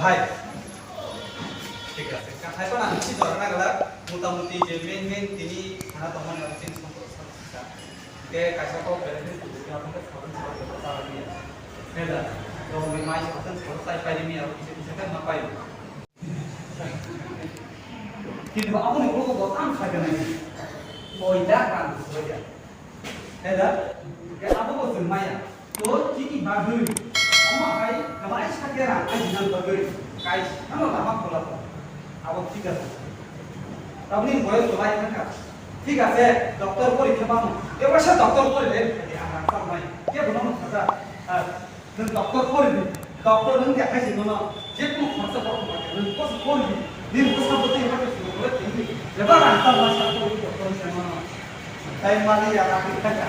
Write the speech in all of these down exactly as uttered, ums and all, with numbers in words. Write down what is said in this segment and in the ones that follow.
Hai. Thik ase. Hai phano ang bisi jora nai glak, motamuti je main main tini khana tongmani abo chini somporok sa sika. Hingke kaisa kok belai kheno kuchuk ya, phone khe sabun sabun khe bwsa bai ya. Heda, rong ni mai sabun sabun sai pai ri mi abo kisa kisa khe ma pai. Kintu aboni ulo bo tang kha gwnai. Oi da kan oi da. Heda, ke abo bo chwng maya. To chini bagwi, omo hai kwbangma sakera ai jinani bagwi, kaisa no lama phola to. Abo thik ase. Taboni boyos to lai thangkha. Thik ase, doctor porikha mano. Ebo se doctor pori le, ang rang tang nai. Ke bono no khaja. Ah, nwng doctor pori di. Doctor nwng de hai sino no. Je kono khorsa borok ma ke nwng koso pori di. Nini bwsa bwtwi hwnkhe sini hwnkhe tini. Jeba rang tang ma sa pori doctor se mano. Tai mani ya, tapi kata.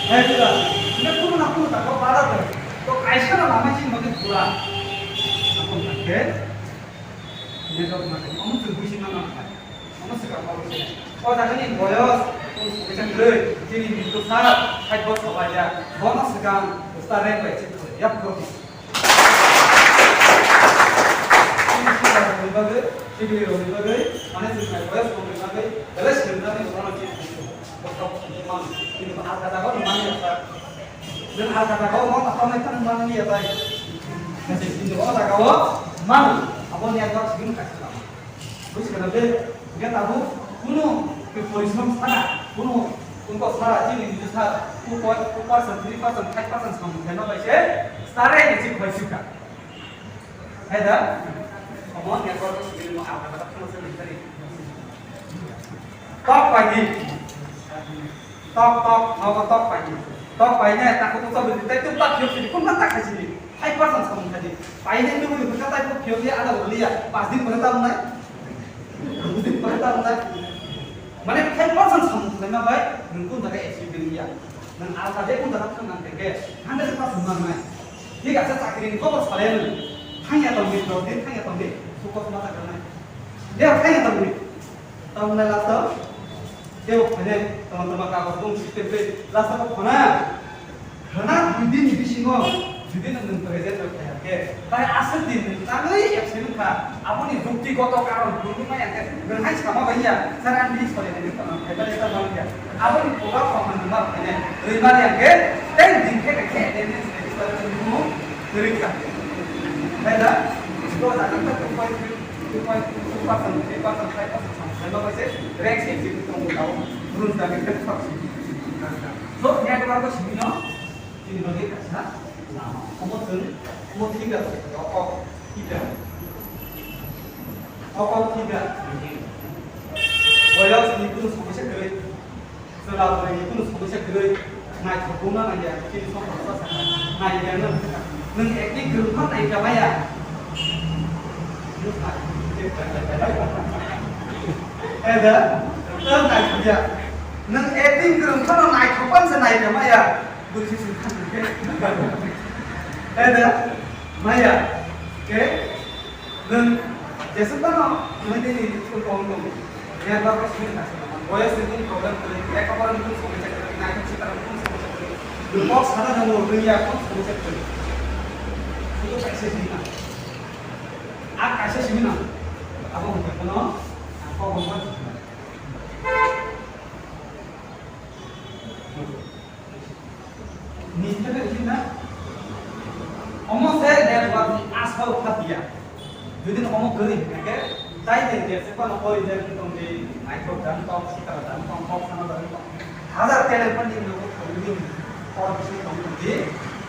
Hai pura, ini pun aku tak kau para tu. To kaisa na lama sih mungkin pura. Aku tak ke. Ini kau mati. Kamu tunggu sih mana? Kamu sekarang kau sih. Oh, tak ini boyos. Kamu sekarang kerja. Sini itu sah. Hai bos kau aja. Bonus sekarang. Ustaz rek baik sih. Ya, kau. Chini sida rokni bagwi, sibiri rokni bagwi, mane chwng nai boyos rokni bagwi, belai sirwmnani rokno chini sidi. Bokhok sidi man, kintu alka jagao ni mani ya sa. Nwng alka jagao ma ma tongnai tang mani ya bai. Kasi kintu o jagao man, abo ni agor sibiri kasi lama. Buji kana be, hingke tabuk kunu ke porishrom sana, kunu wngkok sara chini niji sa two point two percent, three percent, five percent samung khaima bai se, sare ni chik bai sika. Hai da, omo network sibiri mo alka alka phano se nang tari. Tok pai di. Tok, tok, nogo tok pai di. Tok pai ne, takhuk usa bidi, tai tuk tak phiyok sidi, kun tak khai sidi. Five percent samung khai di. Pai ne tu bidi, kun tak phiyok dia ada beli ya. Pas din pore tam nai. Pas din pore tam nai. Mane five percent samung khai ma bai, nung kun tak achieve beli ya. Nang alka de kun tak nang tege, hundred percent nang nai. Thik ase, chakri ni khobor sale nung. Thangya tong di, dok din thangya tong di. Sukos ma tak nai. Dia thangya tong di. Tamni last o tebo phane tama tama kagoj bung system tei last o phana. Phana dui din ni bisingo jodi nwng present rok phai hwnkhe, tai aswk din nwng tangwi absent wngkha. Aboni jukti goto karon phunuknai hwnkhe nwng hai sama bai ya, sir, ang bini sori hai nwng tamo phaiba le tamo ya. Aboni program rok nwng ma phane rwimani hwnkhe tei din khe khe attendance register rwmung kwrwi kha. Hai da, iko da nwng two point three, two point two percent, three percent, five percent. Hai ma bai se rank se simi tongo tao, run ta ke kan fak simi. So network ko simi no, simi no ke kasa, na, omo tun, omo thik da, o, o, thik da. O, o, thik da. Boyos ni kunu somosya kwrwi. Chwla bwrwi ni kunu somosya kwrwi. Naithok wngna nangya, chini somporok sa sakha. Nai ya nwng, nwng acting kwrwngkha nai kha maya. Eda, nwng nai kha ya. Nwng acting kwrwngkha no naithok pan se nai kha maya. Bwrwi se sung kha nai khe. Eda, maya. Ke? Nwng jeswk phano nwng nini school tong tong. Network o simi kha se. Boyos ni kunu problem kwrwi, lekha pora ni kunu somosya kwrwi, naithok swkang ni kunu somosya kwrwi. Nwng kok sana nango, nwng ya kunu somosya kwrwi. Sudu kaisa simi na. A kaisa simi na. Abo hwnkhe phano ang kok hwnba. Nini thani sina omo se network ni asol kha tiya. Jodi no omo kwrwi hwnkhe, tai de je se phano koi je tong de, naithok dan tong, sitara dan tong, kok sana dan tong. Hazar talent phan ni nogo thangwi ni kor bisi tong tong de,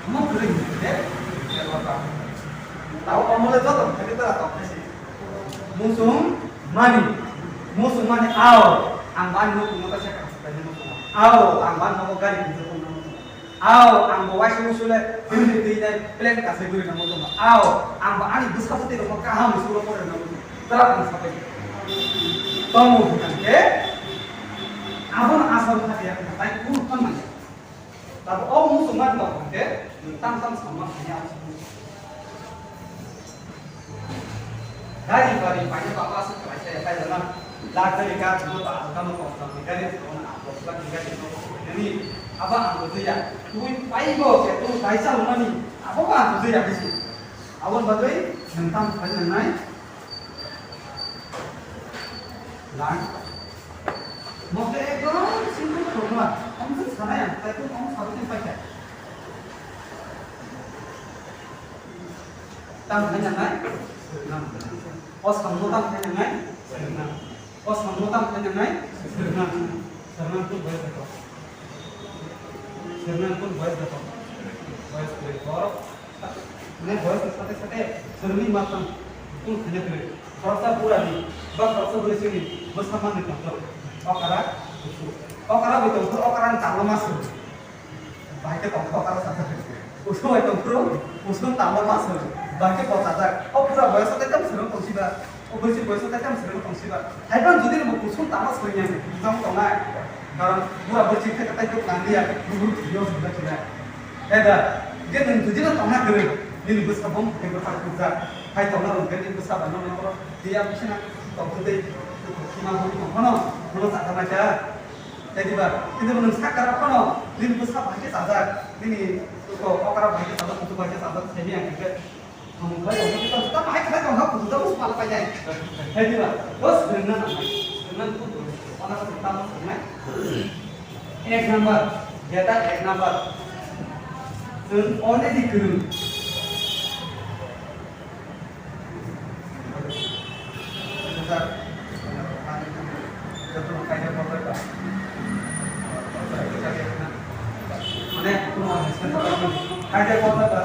omo kwrwi hwnkhe network ba. Tao omo le joto thani tara tong khe se. Musung mani, musung mani ao, ang bani no tungma ta se kha. Ao, ang bani no gari tungma tungma. Ao, ang bo waisa musu le twi twi nai plan kasa guri nang tongma. Ao, ang bo ani bwsa bwtwi rok kaham school o pore nang tongma. Tara ang sabai. Tomo hwnkhe, abo no asal kha ya, tai kunu phan manya. Tabo o muchungma rok hwnkhe nwng tam tam samma khainai aswk muchung. Gari bari paina bangma aswk kwlaisa ya paijana. Luxury car no ta alkano kostamni gari no dos lakh ni gari no painani. Abo ang bujiya. Twi paibo khe twi kaisa hwnani. Abo bo ang bujiya bisi. Aboni bagwi Nwng tamo khlai nangnai? Lang. Mo khe ekdom simple formula. Omo khe sanai ang, tai khe omo sabai khe paikha. Tamo khlai nangnai? Swrwngna. O samno tamo khlai nangnai? Swrwngna. O samno tamo khlai nangnai? Swrwngna. Swrwngna khe boyes dato. Swrwngna khe boyes dato. Boyes khe borok. Mane boyes ni sate sate swrwngni ma tang kung thanya kwrwi. Khoroksa bura ni ba khoroksa bwrwi sini bwsa manwi tongthok. Okara kusu. Okara bai tongthok, okara ni tangma swrwng. Bahai khe tongthok okara sajak. Kusu bai tongthok, kusu tangma swrwng. Bahai khe bo sajak. O bura boyes sate tam swrwng tongsiba. O bwrwi boyes sate tam swrwng tongsiba. Haiphano jodi bo kusu tangma swrwng ya, tong tongnai. Karon bura bwrwi khe tai tok nang ya, buru thwiyo swrwng tongsinai. Eda, je nwng jodi no tongna kwrwi, nini bwsa bom hai bwsa kukjak. Hai tongna rwng khe nini bwsa bai no nokro, tei ang bisina tong tei, tei tong khima bo tong phano, bono chajak nai kha. Tei diba, kintu nwng sakha rok phano, nini bwsa bai khe chajak, nini ko okra bai khe chajak, kutu bai khe chajak, semi ang khe. Tamo khlai tongkha, tamo hai khlai tongkha, kutu tamo smal pai nai. Hai diba, bos swrwngna nangnai, swrwngna kutu, ona ko tamo swrwngnai. Ek number, jeta ek number. Chwng already kwrwng. Mane, kaida kok kha.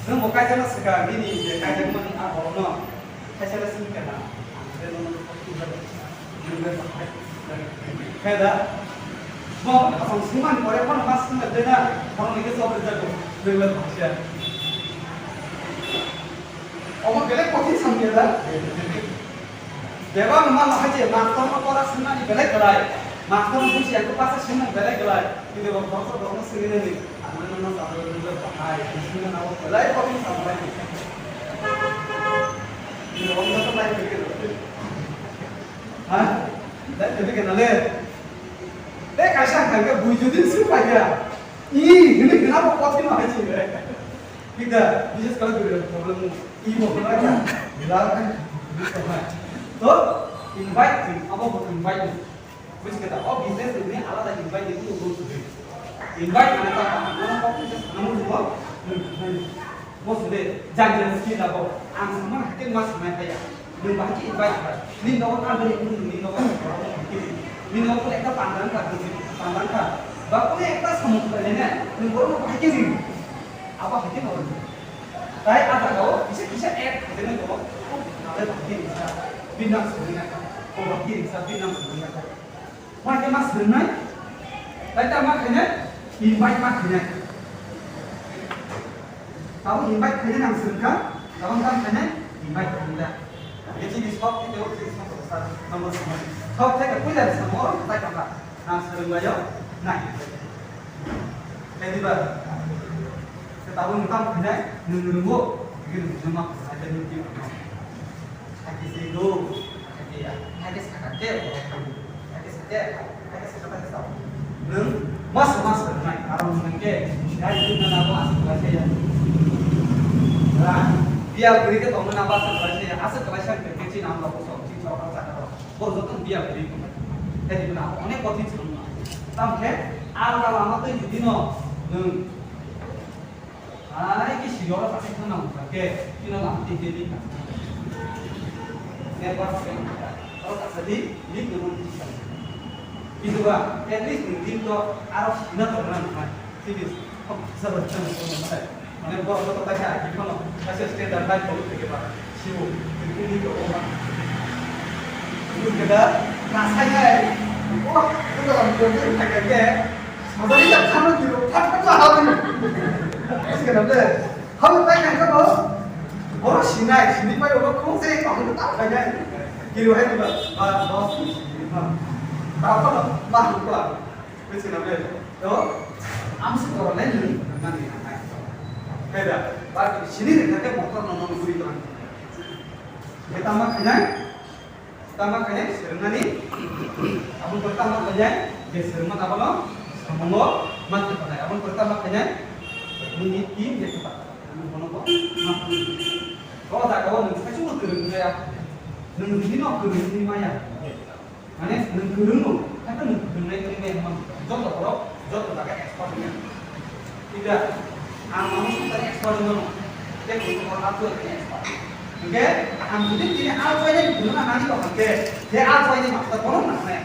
Nwng bo kaida no swkang, nini je kaida mani a borok no. Kaisa le simi kana, ang le nono kok twi jagao. Nwng le bahai. Khe da, bo asong singmani pore phano ma singna de na, phano ni khe sok rijak bo, nwng le bahai se. Omo belai kothin samya da. Bebak no ma no hai je, master no pora singmani belai belai. Master no buji ang ko pasa singmani belai belai. Kintu bo khoroksa borokno swngwi nani, ang nang nang chajagwi nukjak bahai, ang swngna nango belai kothin samlai. Kintu omo joto nai phikir. Ha? Nai phikir na le. Tei kaisa hwnkha khe bui jodi swng paikha. I hwnwi khna bo kothin no hai se. Thik da, bises kala guri problem no. I bo khna kha. Bilal kha. To invite, abo bo invite. Buji khe da, o business ni alada invite ni kuno rule kwrwi. Invite mane ta, ano kok ni sana mo mo. Mo sile, jang jang skill abo. Ang sama hake ma sanai kaya. Nwng bahai khe invite khlai. Nini nogo kandani wngkhe, nini nogo borok wngkhe. Nini nogo ekta panda wngkha, panda wngkha. Ba kunu ekta samung khlainai na, nwng borokno bahai khe ring. Abo hai khe no ring. Tai a jagao kisa kisa add khlainai tongo. Abo bahai khe ringsa, bini nang swrwngna kha. O bahai khe ringsa, bini nang swrwngna kha. Bahai khe ma swrwngnai, tai ta ma khainai, invite ma khainai. Tabuk invite khainai nang swrwngkha, tabuk tam khainai, invite khainai da. Ye chini sok theke o chini sok sa, nang bo swrwngnai. Sok theke puila samo, tai kaka, nang swrwnglaio, nai. Tei diba? Tei tabuk nwng tamo khainai, nwng rwngo, tei nwng ma khainai, tei nwng twi rwno. Hakhe se do, hakhe ya, hakhe sakha khe, hakhe sakhe, hakhe sakha ta khe sao. Nwng mas mas rwnai, aro nwng khe, dai twi na nabo aswk khlai se ya. Ra, biya bwrwi khe tongna nabo aswk khlai se ya, aswk khlai sa khe khe chini ang rok kosong, chini chok ang sakha rok. Bo joto biya bwrwi tongmani. Tei bini abo onek kothin se wngmani. Tamo khe alda lama twi bini no nwng hai khe siri oro sakai thangna wngkha khe, bini lama twi twi bini network se wngkha. Oro kasa di, bini nwng twi sa. Kintu ba, at least nwng din to aro sina tongna nangkha. Sini, kok bisa bertemu sama saya. Mane borok joto kaisa aki phano kaisa standard life phano theke ba sibo tini ko ma. Ini keda kasai nai. Wah, itu dalam video ini theke ke. Masa ini tak sama gitu. Tak tak lah hal ini. Terus kenapa? Hal tak kan kau? Borok sinai, sini pai borok kong se kong tak kaya. Kiri hai tu ba, ba, bos ni sini ma. Apa lah, mah lupa. Buji na ble? To, amsuk borok le nwng rwngnani nangnai. Khe da, ba sini rwngkha khe motor no nono guri tong. Khe tama khainai, tama khainai swrwngnani, aboni pore tama khainai, je swrwngma abono samungo ma khe tongnai. Aboni pore tama khainai, nini team je khe ta, bono bo ma. O jaga o nwng saichung no kwrwng wngya. Nwng bini no kwrwng wngwi maya. Mane nwng kwrwng no, haikhe nwng kwrwng nai wngwi maya hwnma. Joto borok, joto jaga expert wngya. Ida, ang mano sung tani expert wngmano. Tei kwrwng borok athuo tani expert. Hwnkhe, ang jodi tini alpha ni kwrwng na nani kok hwnkhe, je alpha ni master bono nang nai.